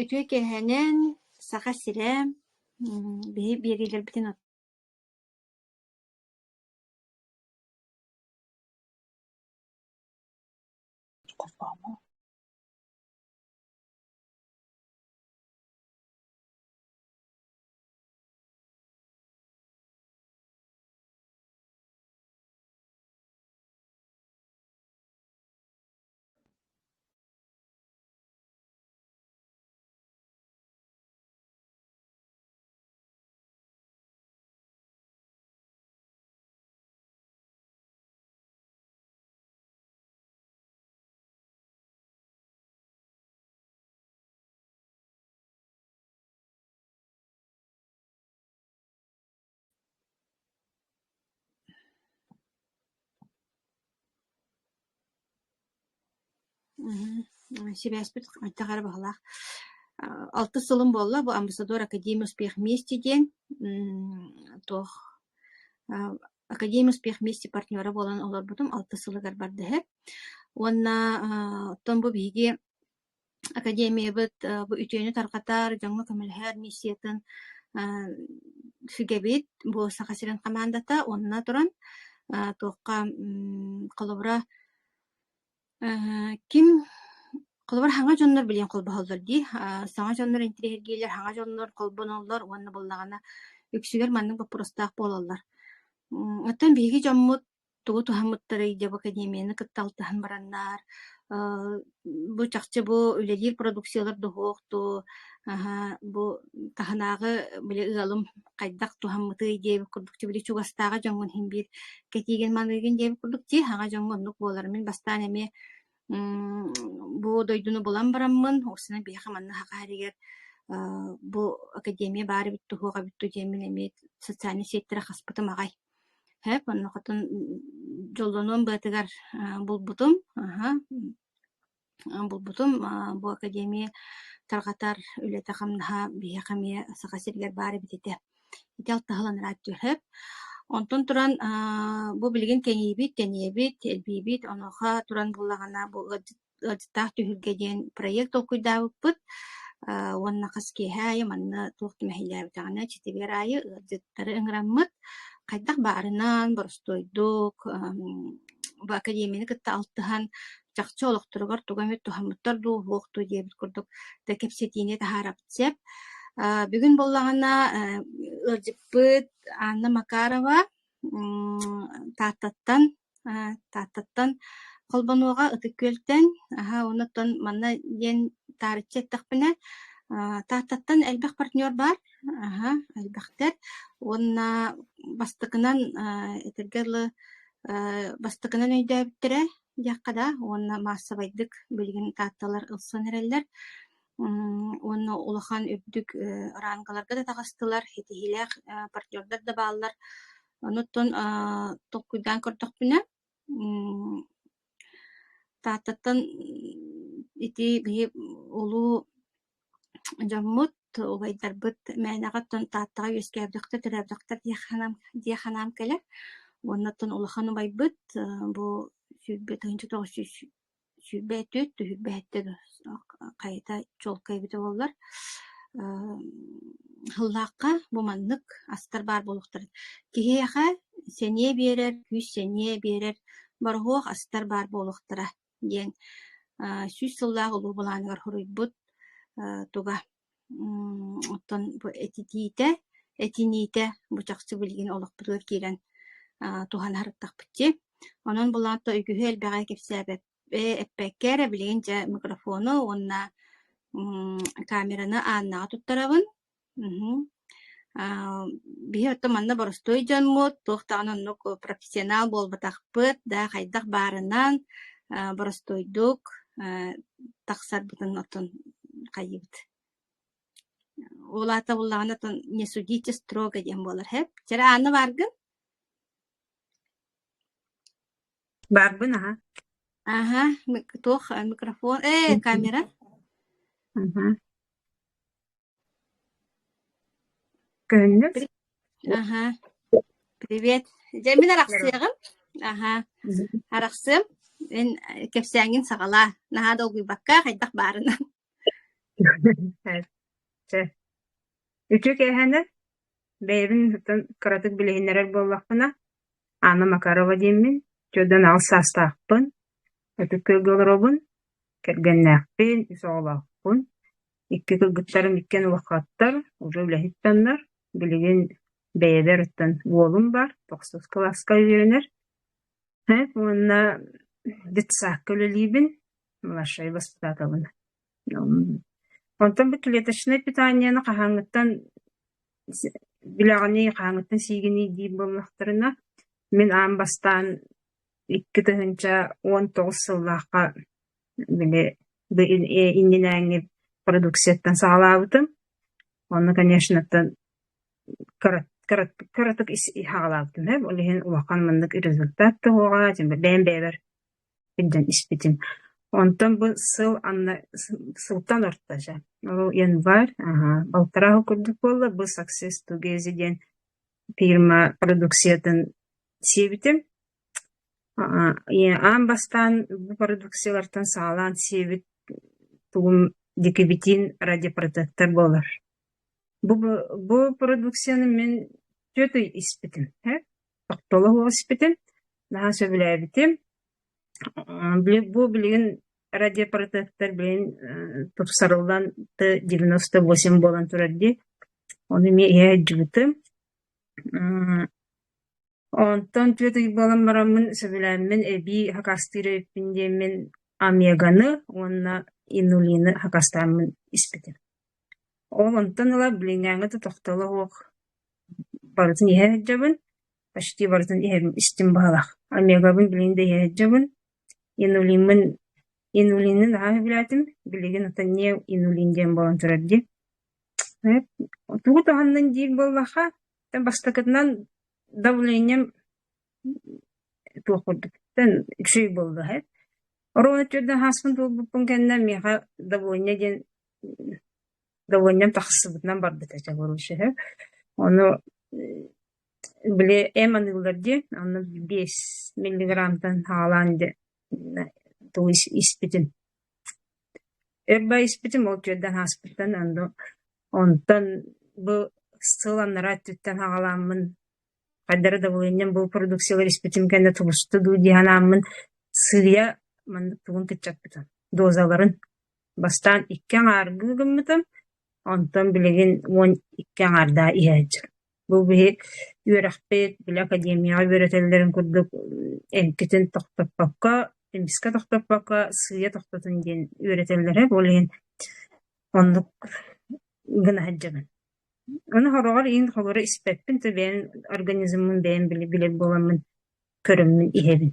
Үтүө киэһэнэн Саха сирэ биһи биэриилэрбитин Сибээспит хайдах эрэ баһылаах. Алтыс сылым буолла бу Амбассадор Академия успех вместе диэн туох Академия успех вместе партнера буолан олорбутум алтыс сылыгар бардыһы. Уонна оттон бу биһиги Академиябыт бу үтүөнү тарҕатар, дьоҥҥо көмөлөһөр миссиятын сүгэбит. Бу Саха сирин хамаандата уонна туран туохха холобура ким холобура саҥа дьоннор билигин холбоһоллор дии. Саҥа дьоннор интэриэһиргииллэр, саҥа дьоннор холбоноллор уонна буоллаҕына үксүгэр маннык боппуруостаах буолаллар. Оттон биһиги дьоммут тугу туһаммыттарый дьэ бу академияны кытта алтыһан бараннар бу чахчы бу үлэлиир продукциялар дуһуох дуу бу таһынааҕы били ыалым хайдах туһаммытый диэбит курдук били чугастааҕы дьоҥҥун иһин биир кэтиигин маныыгын диэбит курдук дии хаҥа дьоҥҥо оннук буолар мин бастаан эмиэ бу дойдуну булан бараммын уопсайынан биһиэхэ манна Саха сиригэр бу академия баар эбит туһуох эбит дуу диэммин эмиэ социальнай сетьтэрэ хаспытым аҕай Һэп, оннохотун дьоллонуом быатыгар булбутум, аһа, булбутум бу академия тарҕатар үлэтэ-хамнаһа биһиэхэ эмиэ Саха сиригэр баар эбит этэ. Ити алтыһылан ырааттыыр Онтон туран бу билигин кэҥиибит, тэнийэбит, элбиибит, онуоха туран буллаҕына бу ыалдьыт ыалдьыттаах түһүлгэ диэн проект толкуйдаабыппыт уонна хас киэһэ аайы манна туох да мэһэйдээбэтэҕинэ четверг аайы ыалдьыттары ыҥыраммыт хайдах баарынан боростуойдук бу академияны кытта алтыһан чахчы олохторугар тугу эмит туһаммыттар дуу суох дуу диэбит курдук да кэпсэтиини таһаарабыт сөп. Бүгүн буоллаҕына ыалдьыппыт Анна Макарова Тааттаттан Тааттаттан холбонуоҕа Ытык Күөлтэн аһа оннуттан манна диэн таарыччы эттэхпинэ Тааттаттан элбэх партнер баар аһа элбэхтэр уонна бастакынан этэргэ дылы бастакынан өйдөөбүттэрэ диэххэ да уонна маассабайдык билигин таатталар ылсан эрэллэр Уонна улахан үрдүк рангаларга да таҕыстылар, ситиһиилээх партнердар да бааллар. Онуттан толкуйдаан көрдөхпүнэ, Тааттаттан ити биһи улуу дьоммут, убайдарбыт мээнэҕэ оттон Тааттаҕа үөскээбэтэхтэр, төрөөбөтөхтөр диэх санаам кэлэр. Уонна оттон улахан убайбыт бу 20 1900 24 түһүлбэһиттэ хайата чуолкай эбитэ буоллар Һыллаахха бу маннык астар баар буолуохтарын киһиэхэ сэниэ биэрэр, күүс-сэниэ биэрэр бороһуох астар баар буолуохтара диэн 100 сыллаах улуу былааныгар суруйбут туга оттон бу этитиитэ, этиниитэ бу чахчы билигин олохпутугар киирэн туһана сырыттахпыт дии. Онон булаан үгүһү элбэҕи кэпсээбэп эппэккэ эрэ билигин дьэ микрофону уонна камераны Аннаҕа туттарабын. Биһи оттон манна боростуой дьоммут, туох даҕаны оннук профессионал буолбатахпыт да хайдах баарынан боростуойдук тахсарбытын оттон хайыыбыт. Ол аата буллаҕына оттон не судите строго диэн буолар һэп. Чэ Анна бааргын? Баарбын аһа. Аһа, туох микрофон, камера. Мгм. Көһүннүк? Аһа, привет. Дьэ мин арахсыаҕым. Аһа, арахсыам. Эн кэпсээҥҥин саҕалаа. Наһаа долгуйбакка, хайдах баарынан. Чэ, үтүө киэһэнэн, бэйэбин оттон кыратык билиһиннэрэр буоллахпына, Анна Макарова диэммин, 48 саастаахпын, Ытык Күөлгэ олоробун, кэргэннээхпин, үс оҕолоохпун, икки кыргыттарым иккиэн улахаттар, уже үлэһит дьоннор, билигин бэйэбэр оттон уолум баар, тохсус кылааска үөрэнэр, уонна детсадка үлэлиибин, младшай воспитателбын. Онтон бу клеточнай питаниены хаһааҥҥыттан билэҕиний, хаһааҥҥыттан сиигиний диир буоллахтарына, мин аан бастаан 2019 сыллаахха били бу иннинээҥҥи продукцияттан саҕалаабытым. Онно, конечно, кыратык саҕалаабытым ээ, ол иһин улахан маннык результат да суоҕа, бэйэм бэйэбэр илдьэн испитим. Онтон бу сыл анна сылтан орто дьэ, ол январь, аһаа, балтараа сыл курдук буолла, бу Success Together диэн фирма продукциятын сиэбитим. Аан бастаан бу продукциялартан саҕалаан сиэбит тугум дикибитин радиопротектор буолар. Бу продукцияны мин түөрт ый испитим, тохтоло суох испитим, наһаа сөбүлээбитим. Бу билигин радиопротектор билигин тупсарыллан Т-98 буолан турар дии. Ону эмиэ иһэ сылдьыбытым. Онтон түөрт ый буолан бараммын сөбүлээммин эбии хакастыыр эбиппин диэммин омеганы уонна инулины хакастааммын испитим. Ол онтон ыла билиҥҥээҥҥи да тохтоло суох барытын иһэ сылдьабын, почти барытын иһэбин истим быһыылаах. Омегабын билигин да иһэ сылдьабын, инулиммын инулины наһаа сөбүлээтим, билигин оттон неоинулин диэн буолан турар дии. Тугу туһаннын диир буоллахха, бастакытынан давлением туох курдук үчүгэй буолла үһү. Оруобуна түөртэн ааспын туолбуппун кэннэ миэхэ давление диэн давлением тахсыбытынан барбыта дьэ короче үһү. Ону били эм аныыллар дии, онно 5 миллиграммтан саҕалаан дьэ тугу испитим. Өр баҕайы испитим, ол түөртэн ааспыттан онно онтон бу сыл анараа өттүттэн саҕалааммын хайдах эрэ давлением бу продукциялар испитим кэннэ тубуста дуу дии санааммын сыыйа маннык тугун кыччаппытым, дозаларын. Бастаан икки аҥааргыы гыммытым, онтон билигин 12 аҥаардаах иһээччи. Бу биһи үөрэхпит, били академияҕа үөрэтэллэрин курдук эмкитин тохтоппокко, эмискэ тохтоппокко сыыйа тохтотун диэн үөрэтэллэрэ. Ол иһин оннук гына сылдьабын. Ону сороҕор иин холоро испэппин, то бэйэм организммын бэйэм билэр буоламмын көрөммүн иһэбин.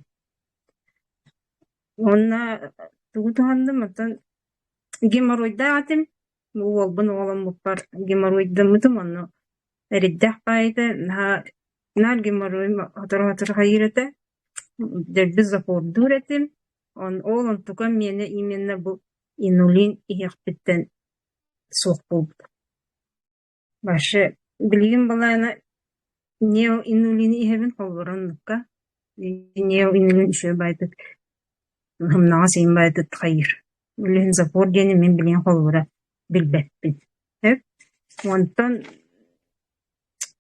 Уонна тугу туһанным, оттон геморройдаах этим, уолбун оҕоломмуппар геморройдаммытым, онно эрэйдээх баайыта наһаа наар геморройум сотору-сотору хайыыр этэ, дэлби запордуур этим, ол онтукам миэнэ именно бу инулин иһиэхпиттэн суох буолбута. Вообще билигин былаана неоинулины иһэбин холобура оннукка неоинулин үчүгэй баайдык сымнаҕас иһин баайдык хайыыр. Ол иһин запор диэни мин билигин холобура билбэппин. Сөп. Онтон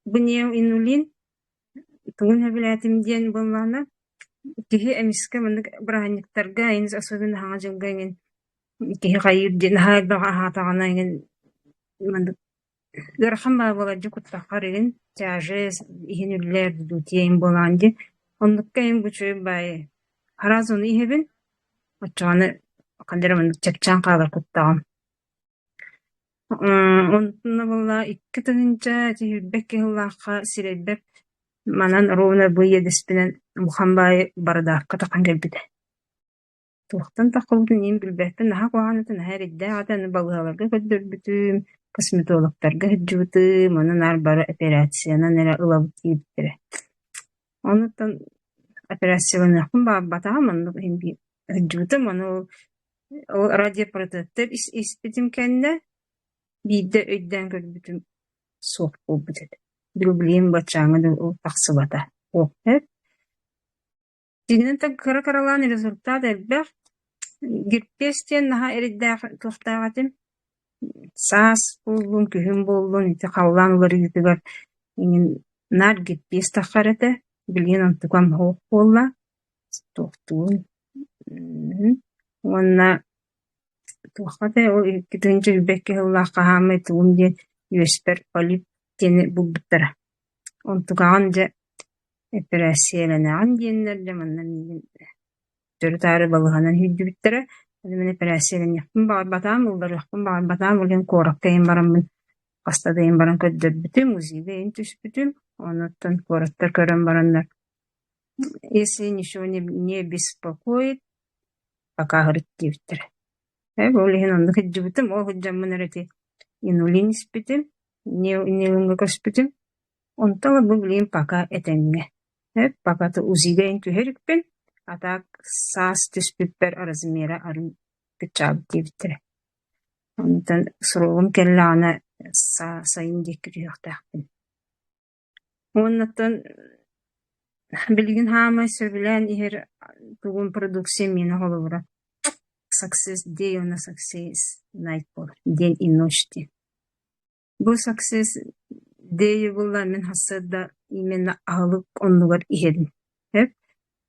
бу неоинулин тугун сөбүлээтим диэн буоллаҕына киһи эмискэ маннык бырааһынньыктарга особенно Саҥа дьылга эҥин киһи хайыыр диэн наһаа элбэҕи аһаатаҕына эҥин маннык ыарахан баҕайы буолар дьэ куттаххар игин тяжесть иһин үллэр дутие иһин буолаҕын дии. Оннукка иһин бу үчүгэй баайы араас ону иһэбин, оччоҕуна ханна эрэ маннык чэпчээн хаалар куттаҕым. Онтон буолла 2021 сыллаахха сирэйбэр манан ровно бу иэдэспинэн улахан баайы бардаакка тахан кэлбитэ. Туохтан таххыбытын иһин билбэппин, наһаа куһаҕан этэ, наһаа эрэйдээх этэ, аны балыыһаларга көрдөрбүтүм, косметологтарга сылдьыбытым, ону наар бары операциянан эрэ ылабыт диэбиттэрэ. Онуттан операцияланыахпын баҕарбатаҕым, оннук иһин сылдьыбытым, ону ол радиопротектор испитим кэннэ биирдэ өйдөөн көрбүтүм суох буолбут этэ. Билигин баччааҥҥа дылы ол тахсыбата. Дьиҥинэн кыра-кыралаан результат элбэх. Герпес диэн наһаа эрэйдээх туохтаах этим. Саас буоллун, күһүн буоллун ити халлаан уларыйыытыгар эҥин наар гиппиэс таххар этэ, билигин онтукам суох буолла, туохтуун Уонна туохха этэй ол 2022 сыллаахха хаамай тугум диэн үөспэр полип диэни булбуттара. Онтукаҕын дьэ эпэрээссийэлэнэҕин диэннэр дьэ манна миигин төттөрү-таары балыыһанан сүүрдүбүттэрэ. Ону мин эпэрээссийэлэниэхпин баҕарбатаҕым, ылларыахпын баҕарбатаҕым, ол иһин куоракка иһэн бараммын хаста да иһэн баран көрдөрбүтүм, УЗИ-га иһин түспүтүм. Онуттан куораттар көрөн бараннар если ничего не беспокоит, пока диэбиттэрэ. Ол иһин онно сылдьыбытым, ол сылдьаммын эрэ ити инулин испитим, нилуҥҥа көспүтүм. Онтон бу билигин пока этэҥҥэ. Пока УЗИ-га иһин түһэ иликпин, а так саас түспүппэр размера арыый кыччаабыт диэбиттэрэ. Онтон срогум кэллэҕинэ сайын диэки түһүөхтээхпин. Уоннаттан билигин хаамай сөбүлээн иһэр тугум продукция миэнэ холобура Success Day уонна Success Night буолар день и ночь диэн. Бу Success Day буолла мин сарсыарда именно аһылык оннугар иһэбин. Сөп.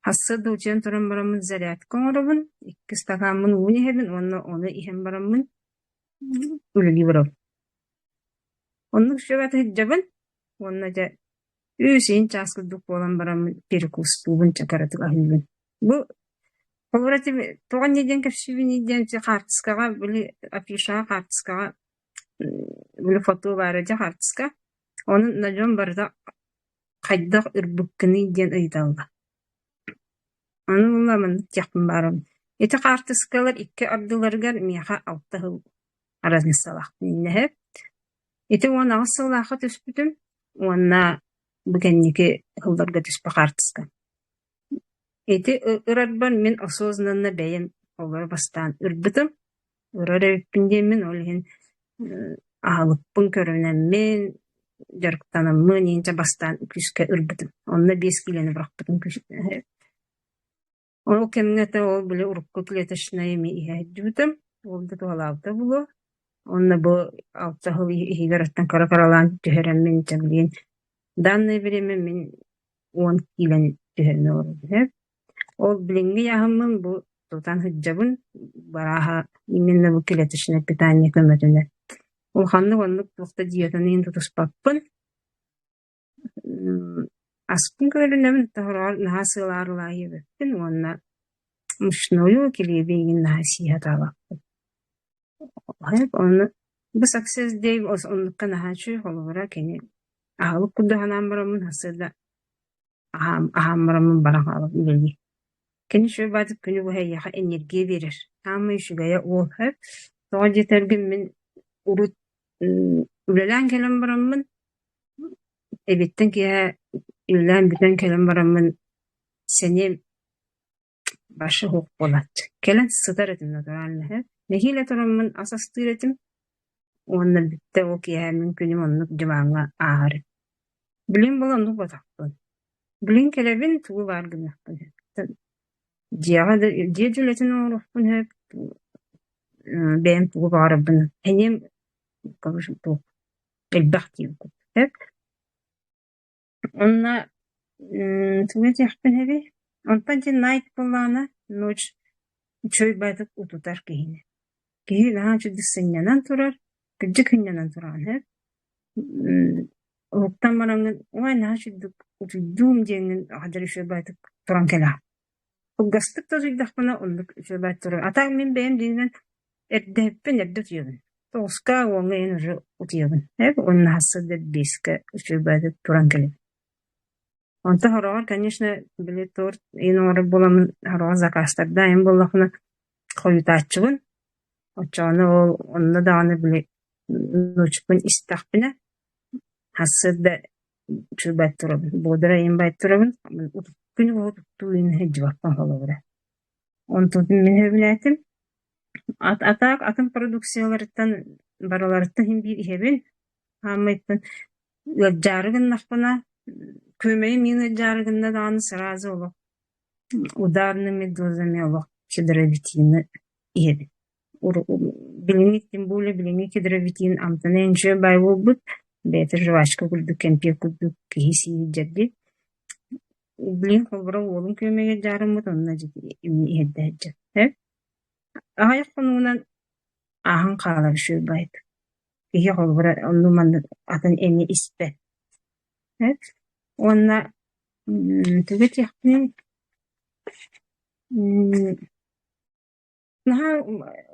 Сарсыарда утуйан туран бараммын зарядка оҥоробун, икки ыстакааммын ууну иһэбин уонна ону иһэн бараммын үлэлии барабын. Оннук үчүгэй сылдьабын уонна дьэ үс иһин чаас курдук буолан бараммын перекустуубун чэ кыратык аһыыбын. Бу холобура ити тоҕо инньэ диэн кэпсиибиний диэн ити хаартыскаҕа били афишаҕа хаартыскаҕа били фото баара дьэ хаартыска. Ону на дьон барыта хайдах ырбыккыный диэн ыйыталлар. Ону буолла маннык диэхпин баарым. Ити хаартыскалар икки ардыларыгар миэхэ алта сыл разницалаахпын иннэһэ. Ити 18 сыллаахха түспүтүм уонна бу кэнники сылларга түспүт хаартыска. Ити ырарбар мин осознанно бэйэм олоро бастаан ырбытым. Ырар эбиппин диэммин ол иһин аһылыкпын көрүнэммин, дьарыктанаммын иинчэ бастаан күүскэ ырбытым. Онно 5 киилэни бырахпытым Ол кэмҥэ этэ ол били урукку клеточнай эмиэ иһэ сылдьыбытым, ол да туһалаабыта буолуо. Уонна бу алта сыл иһигэр оттон кыра-кыралаан түһэрэммин дьэ билигин данное время мин 10 киилэни түһэрэн олоробун сөп. Ол билиҥҥи ыйааһыммын бу тутан сылдьабын, барааһа именно бу клеточное питание көмөтүнэн. Улаханнык оннук туох да диетаны иһин тутуспаппын. Аспын көрүнэбин, тоһороҕор наһаа сыалаарылаах иэбэппин уонна мучнойу, килиэби эҥин наһаа сии сатаабаппын. Ону бу Success Day оннукка наһаа үчүгэй, холобура кини аһылык курдук санаан бараммын сарсыарда аһаан бараммын баран хаалабын үлэлии. Кини үчүгэй баҕайытык күнү быһа эйиэхэ энергия биэрэр. Саамай үчүгэйэ уол сөп. Тоҕо диэтэргин мин урут үлэлээн кэлэн бараммын Эбиэттэн киэһэ үлэлээн бүтэн кэлэн бараммын сэниэм вообще суох буолааччы. Кэлэн сытар этим натурально иһэ. Нэһиилэ тураммын ас астыыр этим уонна бүттэ ол киэһэ мин күнүм оннук дьыбааҥҥа ааһар. Билигин буолан оннук буолбатахпын. Билигин кэлэбин тугу баар гыныахпын сөп. Дьиэҕэ да дьиэ да үлэтин оҥоруохпун сөп, бэйэм тугу баҕарарбын сэниэм туох элбэх диэн курдук. Уонна тугу этиэхпин эбий? Онтон ити Найт буоллаҕына ночь үчүгэй баҕайытык утутар киһини. Киһи наһаа үчүгэйдик сынньанан турар, кырдьык сынньанан тураҕын сөп. Уһуктан бараҥҥын ой наһаа үчүгэйдик утуйдуум диэҥҥин хадьар үчүгэй баҕайытык туран кэлэҕин. Кылгастык да утуйдахпына оннук үчүгэй баҕайытык турар. А так мин бэйэм дьиҥинэн эрдэһиппин эрдэ утуйабын. Тоҕуска, уоҥҥа иһин уже утуйабын. Уонна сарсыарда биэскэ үчүгэй баҕайытык туран кэлэбин. Онтон сороҕор, конечно, били торт иһин оҥорор буоламмын сороҕор заказтардаан иһин буоллахпына хойутааччыбын. Оччоҕуна ол онно даҕаны били ночпун истэхпинэ сарсыарда үчүгэй баҕайытык турабын, бодрай иһин баҕайытык турабын. Күнү быһа утуктуу иһин сылдьыбаппын холобура. Онтубутун мин сөбүлээтим. Атаак атын продукцияларыттан барыларыттан син биир иһэбин. Хааммайыттан ыалдьаары гыннахпына, күөмэйим миин ыалдьаары гынна даҕаны сразу олох ударными дозами олох кедровитины иһэбин. Билиҥҥи тем более билиҥҥи кедровитин амтана үчүгэй баай буолбут, бэйэтэ жвачка курдук, кэмпиэт курдук киһи сиир дьэрги. Билигин холобура уолум күөмэйгэ дьаарыммыт онно дьэ иһэрдэ сылдьар. Аҕыйах хонугунан ааһан хаалар үчүгэй баайыт. Киһи холобура онну-манны атын эми испэт. Уонна тугу этиэхпиний Наһаа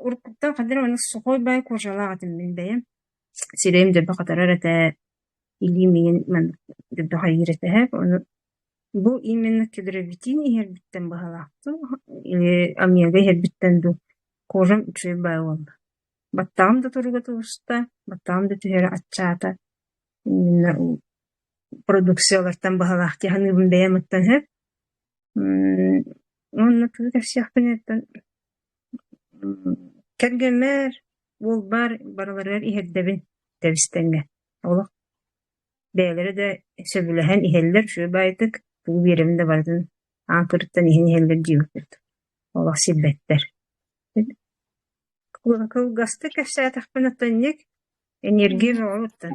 уруккуттан хайдах эрэ маннык сухой баай кожалаах этим мин бэйэм. Сирэйим дьөрбө хатарар этэ, илиим иҥин маннык дьөрбө хайыыр этэ Ону бу именно кедровитин иһэрбиттэн быһалаах дуу, или омега иһэрбиттэн дуу кожам үчүгэй баай буолла. Баттаҕым да туруга тубуста, баттаҕым да түһэрэ аччаата. Именно продукциялартан быһалаах дии саныыбын бэйэм оттон сөп. Уонна тугу кэпсиэхпиний кэргэммэр, уолбар барыларыгар иһэрдэбин тэбис-тэҥҥэ. Олох бэйэлэрэ да сөбүлэһэн иһэллэр, үчүгэй баайытык, тугу биэрэбин да барытын аан кырыттан иһэн иһэллэр диэбиппит. Олох сирбэттэр. Кылгастык кэпсээтэхпинэ оттон инник энергия бөҕө оттон.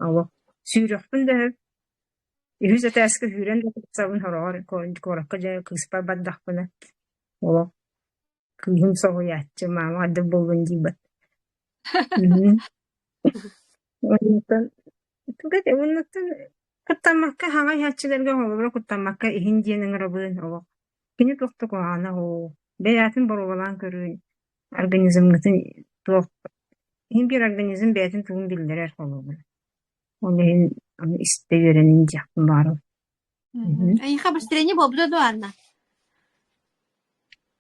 Олох сүүрүөхпүн да сөп. Үһүс этээскэ сүүрэн да тахсабын сороҕор куоракка дьэ кыыспар бардахпына олох кыыһым соһуйааччы маама хайдах буоллун диибэт. Оннуттан тугу этэ оннуттан куттаммакка хаҥа иһээччилэргэ холобура куттаммакка иһин диэн ыҥырабын олох. Кини туох да куһаҕана суох. Бэйэҕитин боруобалаан көрүн, организмҥытын туох иһин биир организм бэйэтин тугун биллэрэр холобура. Ол иһин аны истэ үөрэнин диэхпин баҕарабын. Эйиэхэ обострение буолбута дуо, Анна?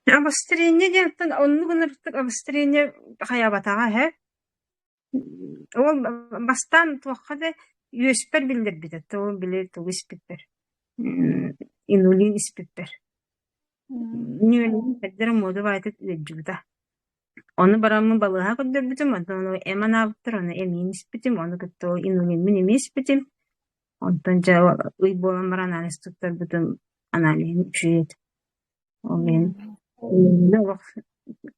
Обострение диэнтэн оннук ынырыктык обострение хайаабатаҕа эһэ. Ол бастаан туохха да үөспэр биллэрбитэ, ол били тугу испиппэр, инулин испиппэр. Нүөлүн эрдэрэ муода баайытык ыалдьыбыта. Ону бараммын балыыһа көрдөрбүтүм, онтон ону эм анаабыттар, ону эмиин испитим, ону кытта ол инулиммин эмиэ испитим. Онтон дьэ ый буолан баран анализ туттарбытым, аналиһым үчүгэй этэ. Ол иһин инулина олох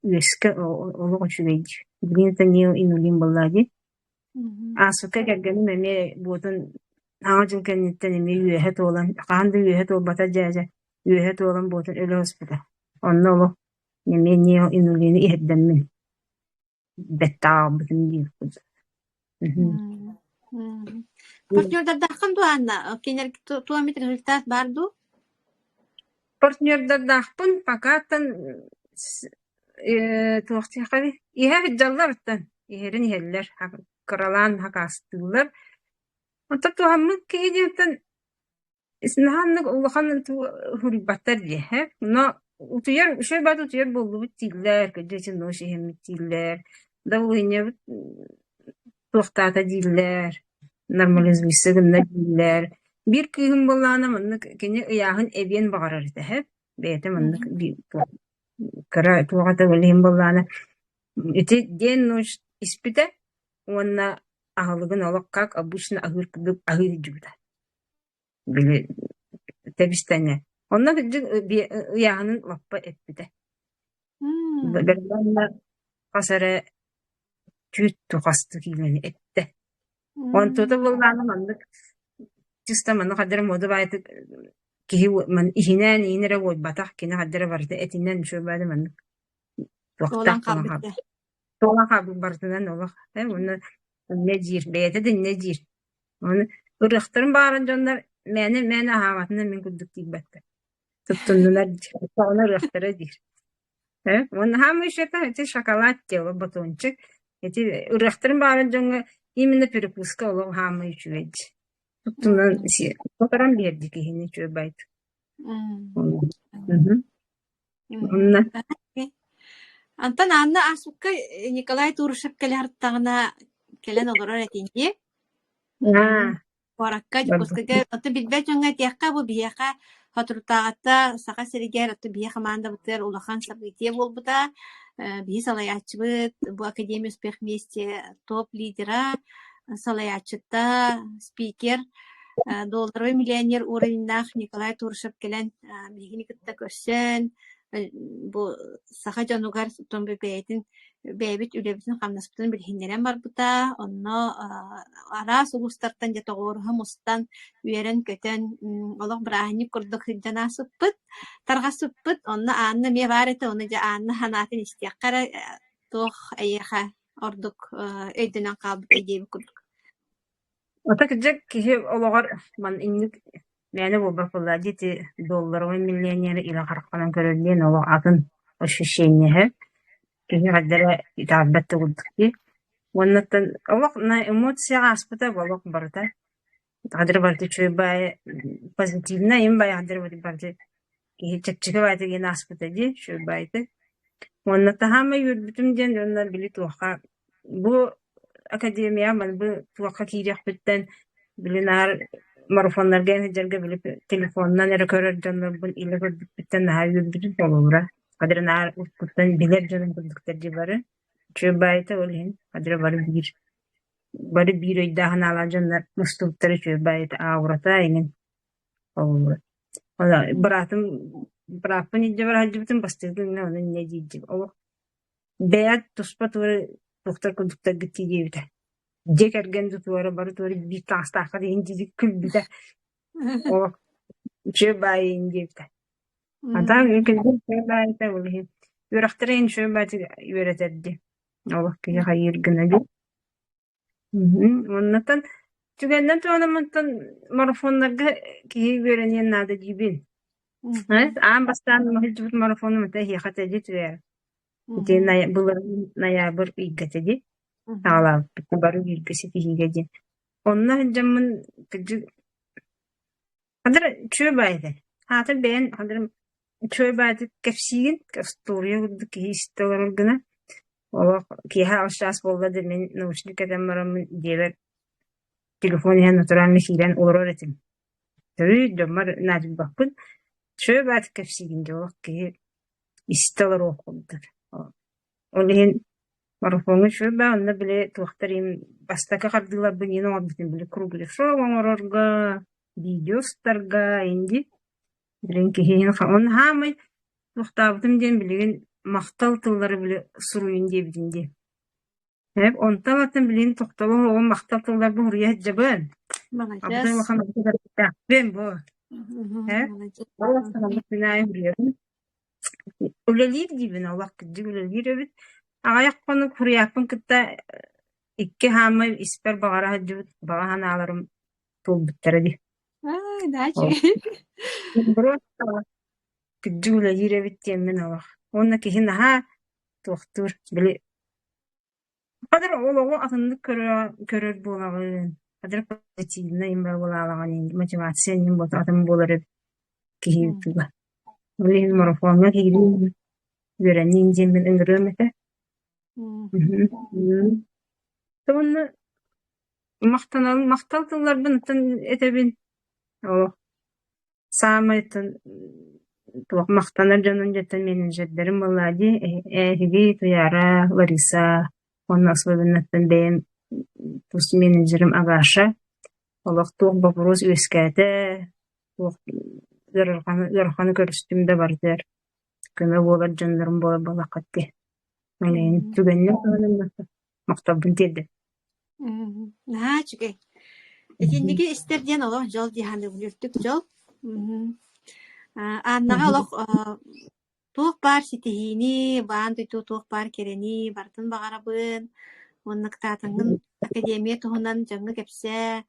үөскэ олох үчүгэй дии. Билигин это не инулин буоллаа дии. Ааспыкка кэргэним эмиэ буотун Саҥа дьыл кэнниттэн эмиэ үөһэ туолан, хаһан да үөһэ туолбата дьээдьэ, үөһэ туолан буотун өлө сыспыта. Онно олох эмиэ инулины иһэрдэммин бэттэҕэ аҕалбытым диир курдук. Партнердардааххын дуо, Анна? Кинилэр туох эмит результат баар дуу? Партнердардаахпын пока-тан туох диэххэ иһэ сылдьаллар иһэрин иһэллэр, кыралаан хакаастыыллар. Онтон туһаммыт киһи диэнтэн наһаа оннук улахан суруйбаттар дии ээ. Но утуйар үчүгэй баҕайы утуйар буоллубут дииллэр, кырдьык ночь иһэммит дииллэр, давлениебыт туохтаата дииллэр, нормализуйся гынна дииллэр. Биир кыыһым буоллаҕына маннык кини ыйааһын эбиэн баҕарар этэ ээ. Бэйэтэ маннык кыра туох этэ ол иһин буоллаҕына ити день ночь испитэ уонна аһылыгын олох как обычно аһыыр курдук аһыы сылдьыбыта. Били тэбис-тэҥэ. Онно кырдьык ыйааһынын лаппа эппитэ. Бэргэннэ хас эрэ түүт тухастыы киилэни эттэ. Онтута буоллаҕына маннык чисто маннык хайдах эрэ муода баайытык киһи иһинээн иһин эрэ уойбатах, кини хайдах эрэ барыта этинэн үчүгэй баайда маннык Туолан туохтаах буолан хаалбыт хаалбыт. Туолан хаалбыт барытынан олох э уонна инньэ диир, бэйэтэ да инньэ диир. Ону ырыахтарын баҕарар дьоннор мээнэ-мээнэ аһаабатынан мин курдук тиийбэттэр. Туттуннулар диир, оччоҕуна ырыахтара диир. Э уонна хаамыы ишета ити шоколад диэ батончик. Ити ырыахтарын баҕарар дьоҥҥо именно перекуска олох хаамыы үчүгэй дии. Туттунан соторон биэрди киһини үчүгэй байт. Онно Антон Анна ааспыкка Николай Турышев кэлэ сырыттаҕына кэлэн олорор этиҥ дии. Аа Куоракка, Дьокуускайга оттон билбэт дьоҥҥо этиэххэ, бу биһиэхэ соторутааҕыта Саха сиригэр оттон биһиэхэ хамаандабытыгар улахан событие буолбута. Биһи салайааччыбыт бу Академия успех вместе топ-лидера, салайааччыта, спикер, долларовый миллионер уровеннаах Николай Турышев кэлэн биһигини кытта көрсөн, Бу саха дьонугар бэйэтин бэйэбит үлэбитин-хамнаспытын билиһиннэрэн барбыта. Онно араас улуустартан дьэ тоҕуоруһа мустан, үөрэн-көтөн, олох бырааһынньык курдук сылдьан ааспыппыт, тарҕаспыппыт. Онно Анна эмиэ баар этэ, ону дьэ Анна санаатын истиэххэ эрэ туох эйиэхэ ордук өйдөнөн хаалбытай диэбит курдук. Ата кырдьык киһи олоҕор ман инник мээнэ буолбат буоллаа дии ити долларовай миллионеры илэ хараххынан көрөр диэн олох атын ощущениеһы киһи хайда эрэ итэҕэйбэт да курдук дии. Уоннаттан олох на эмоцияҕа ааспыта олох барыта хадыр барыта үчүгэй баайы позитивнай им баайы хадыр барыта киһи чэпчэки баайыта диэн ааспыта дии үчүгэй баайыта. Уонна таһаамай үөрбүтүм диэн уонна били туохха бу академия бу туохха киириэхпиттэн били наар марафоннарга сылдьарга били телефонунан эрэ көрөр дьоннорбун илэ көрбүппүттэн наһаа үөрбүтүм холобура. Хадыр наар уруккуттан билэр дьонум курдуктар дии бары. Үчүгэй баайыта ол иһин хадыр бары биир бары биир өйдөөх-санаалаах дьоннор мустубуттара үчүгэй баайыта аурата эҥин холобура. Быраатым бырааппын илдьэ бара сылдьыбытым бастакы күҥҥэ ону инньэ диир олох бэйэ туспа туора туохтар курдуктаргыт дии диэбитэ. Дьиэ кэргэн да туора бары туора биир таҥастааххыт иһин дии күлбүтэ. Олох үчүгэй баайы иһин диэбитэ. А так үчүгэй баайыта ол иһин үөрэхтэрэ иһин үчүгэй баайытык үөрэтэр дии. Олох киһи хайыыр гына дии. Оннуттан түгэннэн туһанаммыттан марафоннарга киһи үөрэниэн наада диибин. Аан бастаан сылдьыбыт марафонум этэ эһиэхэ этэ дии түһээ. Ити былырыын ноябрь ыйга этэ дии саҕалаабыппыт бары бииргэ ситиһиигэ диэн. Онно сылдьаммын кырдьык хадыр үчүгэй баҕайы этэ. Аата бэйэн хадыр үчүгэй баҕайытык кэпсиигин, остуоруйа курдук киһи истэ олорор гына. Олох киэһэ аҕыс чаас буолла да мин наушник кэтэн бараммын дьиэбэр телефон иһэн натурально киирэн олорор этим. Төрүү дьоммор наадыйбаппын. Үчүгэй баҕайытык кэпсиигин дьэ олох киһи истэ олоруох курдук. Ол иһин марафоҥҥа үчүгэй баа, онно били туохтар иһин бастакы хардыыларбын иһин оҥорбутум били кругляшок оҥорорго, видео устарга инди билигин киһи иһин уонна саамай туохтаабытым диэн билигин махтал тыллары били суруйун диэбитим дии. Эп онтон атын билигин тохтобул оҕом махтал тылларбын суруйа сылдьабын. Маладьыас. Абытай улахан кытарбыттаахпын бу. Э? Маладьыас. Ол күн аайы суруйабын. Үлэлиир диибин, олох кырдьык үлэлиир эбит. Аҕыйах хонук суруйааппын кытта икки хаамай испэр баҕара сылдьыбыт баҕа санааларым туолбуттара дии. Аа, да үчүгэй. Просто кырдьык үлэлиир эбит диэммин олох. Уонна киһи наһаа туохтуур, били Хадыр олоҕу атыннык көрөр буолаҕын, хадыр позитивнай буолаҕын, мотивация иһин атын буолар эбит киһи туга. Ол иһин марафоҥҥа киирии үөрэниин диэммин ыҥырыам этэ. Уонна махтанабын, махтал тылларбын этэбин. Олох Саамай туох махтанар дьонун дьиэттэн менеджердэрим буоллаа дии эһиги Туйаара, Лариса уонна особенноттан бэйэм тус менеджерим Агаша олох туох боппуруос үөскээтэ, туох ыараханы ыараханы көрүстүм да барытыгар көмө буолар дьоннорум буолар буоллаххыт дии. Түгэнинэн махталбын тиэрдэбин. Наһаа үчүгэй. Итинниги истэр диэн олох дьол дии саныыбын, үрдүк дьол. Аннаҕа олох туох баар ситиһиини, баан дойду туох баар кэрэни барытын баҕарабын. Уонна кытаатаҥҥын академия туһунан дьоҥҥо кэпсээ,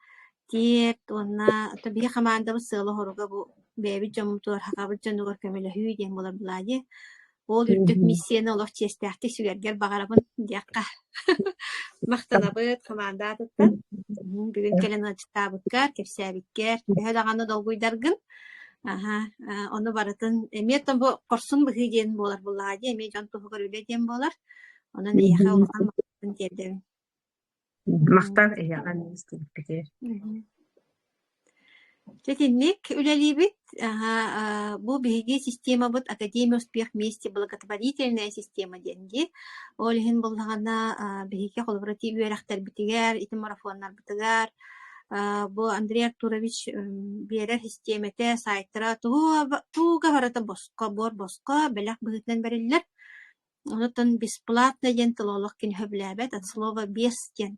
тиэрт уонна биһи хамаандабыт сыала-соруга бу бэйэбит дьоммутугар, сахабыт дьонугар көмөлөһүү диэн буолар былаа дии. Ол үрдүк миссияны олох чиэстээхтик сүгэргэр баҕарабын диэххэ. Махтанабыт хамаанда аатыттан. Бүгүн кэлэн ыалдьыттаабыккар, кэпсээбиккэр, төһө даҕаны долгуйдаргын. Аһа, ону барытын эмиэ оттон бу хорсун быһыы диэн буолар буоллаҕа дии, эмиэ дьон туһугар үлэ диэн буолар. Онон эйиэхэ улахан махталбын тиэрдэбин. Махтал эһиэхэ истибиккитигэр. Дьэ итинник үлэлиибит. Бу биһиги системабыт Академия успех вместе благотворительная система диэн дии. Ол иһин буоллаҕына биһиги холобура ити үөрэхтэрбитигэр, ити марафоннарбытыгар. Бу Андрей Артурович биэрэр систиэмэтэ, сайтара туга барыта босхо, буор босхо, бэлэх быһыытынан бэриллэр. Онтон бесплатно диэн тылы олох кини сөбүлээбэт, от слова без диэн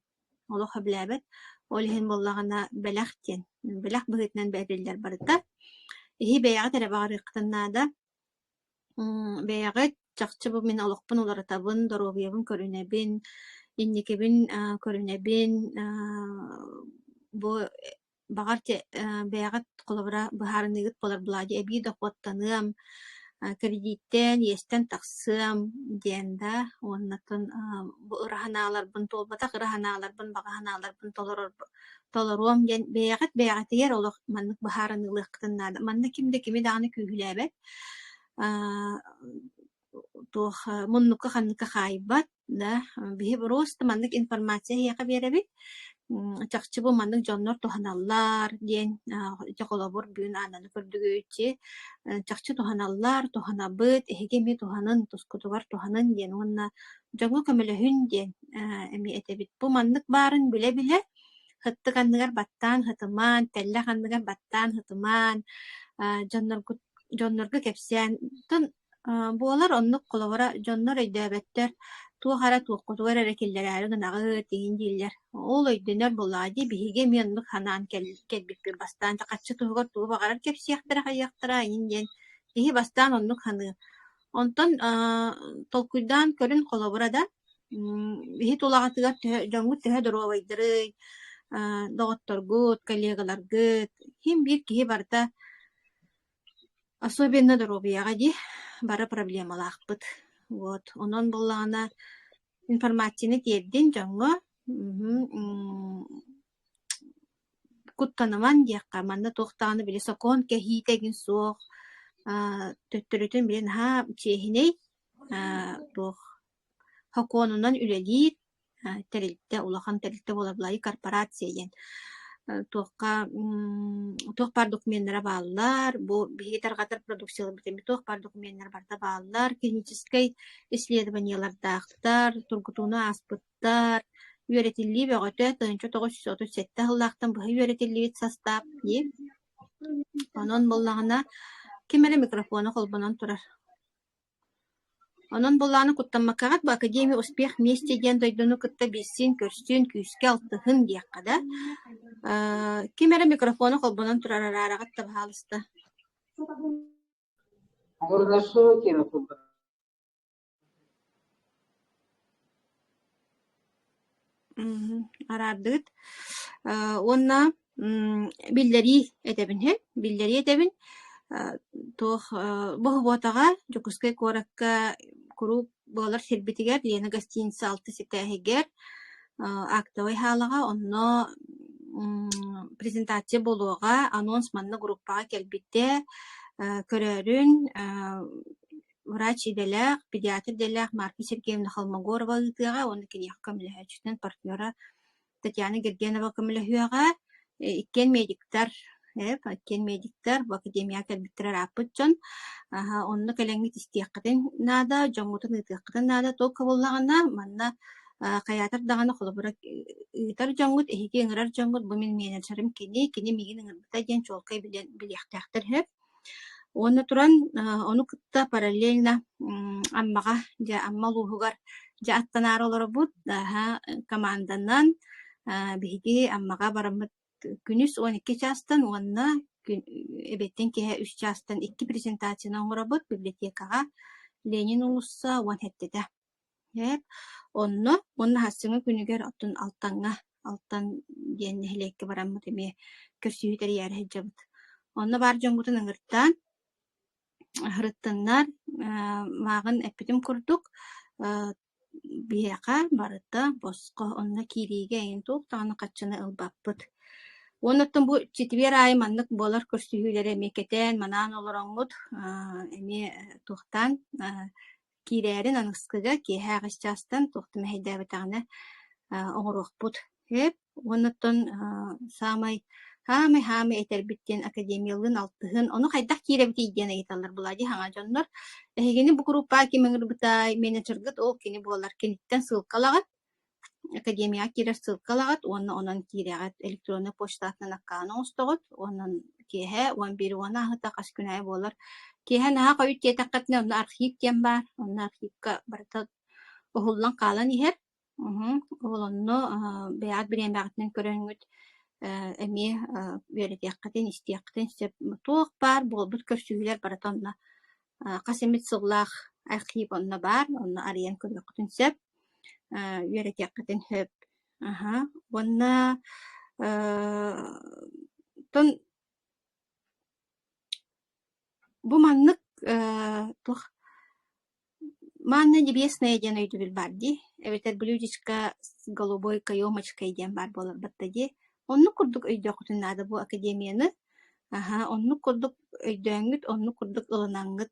олох сөбүлээбэт. Ол иһин буоллаҕына бэлэх диэн, бэлэх быһыытынан бэриллэр барыта. Иһи бэйэҕит эрэ баҕарыаххытын наада. Бэйэҕит чахчы бу мин олохпун уларытабын, доруобуйабын көрүнэбин, инникибин көрүнэбин, бу баҕар бэйэҕит холобура быһаарыныыгыт буолар буолаа дии эбии дохуоттаныам, кредиттэн, иэстэн тахсыам диэн да уоннатын бу ыра санааларбын туолбатах ыра санааларбын, баҕа санааларбын толорор толоруом диэн бэйэҕит бэйэҕитигэр олох маннык быһаарыныылыаххытын наада. Манна ким да кими даҕаны күүһүлээбэт, туох муннукка ханныкка хаайбат да биһи просто маннык информация эһиэхэ биэрэбит чахчы бу маннык дьоннор туһаналлар диэн ити холобур бүгүн Аананы көрдүгүччи чахчы туһаналлар туһанабыт эһиги эмиэ туһанын тускутугар туһанын диэн уонна дьоҥҥо көмөлөһүн диэн эмиэ этэбит бу маннык баарын билэ-билэ Сыттык анныгар баттаан сытымаан, тэллэх анныгар баттаан сытымаан, дьонноргут дьоннорго кэпсээн оттон буолар оннук холобура дьоннор өйдөөбөттөр, туох эрэ туоххутугар эрэ киллэрээри гынаҕыт игин дииллэр. Ол өйдөнөр буоллаҕа дии, биһиги эмиэ оннук санаан кэлбиппит бастаан чахчы туһугар тугу баҕарар кэпсиэхтэрэ хайыахтара игин диэн киһи бастаан оннук саныыр. Онтон толкуйдаан көрүн холобура да Иһит тулаҕытыгар төһө дьоҥҥут төһө доруобайдарый, доҕотторгут, коллегаларгыт син биир киһи барыта особенно доруобуйаҕа дии бары проблемалаахпыт. Вот онон буоллаҕына информацияны тиэрдин дьоҥҥо куттаныман диэххэ манна туох даҕаны били сокуон кэһиитэ игин суох, төттөрүтүн били наһаа чиэһинэй туох Сокуонунан үлэлиир тэрилтэ, улахан тэрилтэ буолар былайы корпорация диэн туохха туох баар докуменнара бааллар, бу биһиги тарҕатар продукцияларбыт эмиэ туох баар докуменнара барыта бааллар, клиническэй исследованиелардаахтар, тургутууну ааспыттар, үөрэтиллии бөҕөтө 1937 сыллаахтан быһа үөрэтиллибит састаап дии. Онон буоллаҕына ким эрэ микрофона холбонон турар. Онон буоллаҕына куттаммаккаҕыт бу Академия успех вместе диэн дойдуну кытта билсин, көрсүн, күүскэ алтыһын диэххэ да ким эрэ микрофону холбонон турар араараҕыт да баһаалыста. Араардыгыт уонна биллэрии этэбин иһин, биллэрии этэбин туох бу субуотаҕа Дьокуускай куоракка куруук буолар сирбитигэр Лена гостиница алтыс этээһигэр актовай саалаҕа онно презентация буолуоҕа, анонс манна группаҕа кэлбитэ көрөөрүн Врач идэлээх, педиатр идэлээх Марфа Сергеевна Холмогорова ыытыаҕа уонна киниэхэ көмөлөһөөччүтүнэн партнера Татьяна Гергенова көмөлөһүөҕэ. Иккиэн медиктар, иккиэн медиктар, бу академияҕа кэлбиттэрэ ырааппыт дьон. Онно кэлэҥҥит истиэххитин наада, дьоҥҥутун ыытыаххытын наада. Туох буоллаҕына, манна хайаатар даҕаны холобура ыытар дьоҥҥут, эһиги ыҥырар дьоҥҥут, бу мин менеджерим кини, кини миигин ыҥырбыта диэн чуолкай билэн билиэхтээхтэр сөп. Уонна туран ону кытта параллельно Аммаҕа дьэ Амма улууһугар дьэ аттанаары олоробут команданан биһиги Аммаҕа бараммыт күнүс 12 чаастан уонна эбиэттэн киэһэ 3 чаастан икки презентацияны оҥоробут библиотекаҕа Ленин уулусса 17-тэ. Эп онно уонна сарсыҥҥы күнүгэр оттон Алтаҥҥа Алтан диэн нэһилиэккэ бараммыт эмиэ көрсүһүү тэрийээри сылдьабыт. Онно баар дьоммутун ыҥыртаан сырыттыннар, мааҕын эппитим курдук, биһиэхэ барыта босхо, онно киириигэ эйигин туох даҕаны харчыны ылбаппыт. Уонна оттон бу четверг аайы маннык буолар көрсүһүүлэри эмиэ кэтээн, манаан олороҥҥут эмиэ туохтаан Киирээрин аныгыскыга киэһэ аҕыс чаастан туох да мэһэйдээбэтэҕинэ оҥоруохпут сөп. Уонна оттон саамай саамай саамай этэрбит диэн академиялыын алтыһын, ону хайдах киирэбитий диэн ыйыталлар буолаа дии саҥа дьоннор. Эһигини бу группаҕа ким ыҥырбытай, менеджергыт ол кини буолар, киниттэн ссылка ылаҕыт. Академияҕа киирэр ссылка ылаҕыт уонна онон киирэҕит, электроннай почтаҕытынан аккаунт оҥостоҕут уонна киэһэ 11:10 ааһыыта хас күн аайы буолар. Киэһэ наһаа хойут диэтэххитинэ онно архив диэн баар, онно архивка барыта уһуллан хаалан иһэр. Ол онно бэйэҕит бириэмэҕитинэн көрөҥҥүт эмиэ үөрэтиэххитин, истиэххитин сөп. Туох баар буолбут көрсүһүүлэр барыта онно хас эмит сыллаах архив онно баар, онно арыйан көрүөххүтүн сөп, үөрэтиэххитин сөп. Аһа уонна оттон бу маннык туох Манна небесное диэн өйдөбүл баар дии, эбэтэр блюдечко с голубой каемочкой диэн баар буолар батта дии. Оннук курдук өйдүөххүтүн наада бу академияны. Аһа, оннук курдук өйдөөҥҥүт, оннук курдук ылынаҥҥыт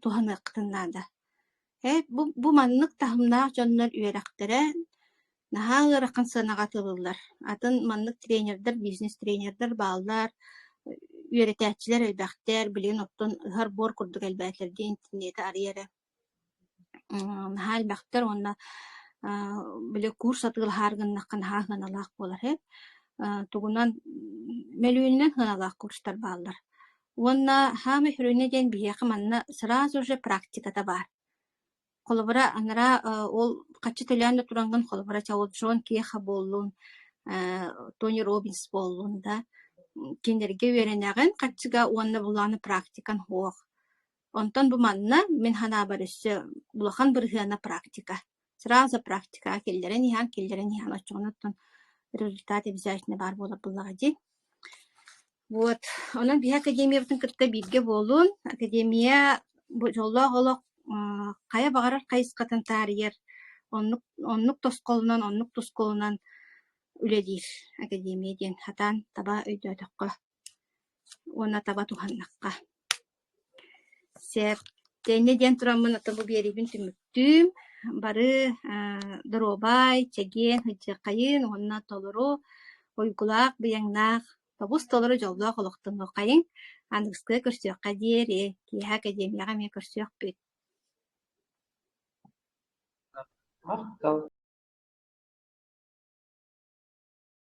туһаныаххытын наада. Ээ, бу маннык таһымнаах дьоннор үөрэхтэрэ Наһаа ыарахан сыанаҕа атыылыыллар. Атын маннык тренердэр, бизнес-тренердэр бааллар, үөрэтээччилэр элбэхтэр, билигин оттон ыһар буор курдук элбээтилэр диэн интернети арыйа эрэ. Наһаа элбэхтэр уонна били курс атыылаһаары гыннахха наһаа сыаналаах буолар үһү. Тугунан мөлүйүөнүнэн сыаналаах курстар бааллар. Уонна саамай сүрүнэ диэн биһиэхэ манна сразу же практиката баар. Холобура, анараа ол хаччы төлөөн да тураҥҥын, холобура, чэ ол Джон Кеха буоллун, Тони Робинс буоллун да, кинилэргэ үөрэнэҕин харчыга уонна булааны практикан суох. Онтон бу манна, мин санаабар, өссө улахан бырыһыана практика. Сразу практикаҕа киллэрэн иһэн, киллэрэн иһэн, оччоҕуна оттон результат обязательно баар буолар буоллаҕа дии. Вот, онон биһи академиябытын кытта бииргэ буолун. Академия бу дьоллоох олох хайа баҕарар хайысхатын таарыйар, оннук оннук тосхолунан, оннук тускулунан үлэлиир академия диэн сатаан таба өйдөөтөххө уонна таба туһаннахха. Сөп. Инньэ диэн тураммын ото бу биэриибин түмүктүүм. Бары доруобай, чэгиэн, сылдьыаххайын уонна толору уйгулаах, быйаҥнаах, тобус-толору дьоллоох олохтонуоххайыҥ. Аныгыскыга көрсүөххэ диэри, киэһэ академияҕа эмиэ көрсүөхпүт. Махтал.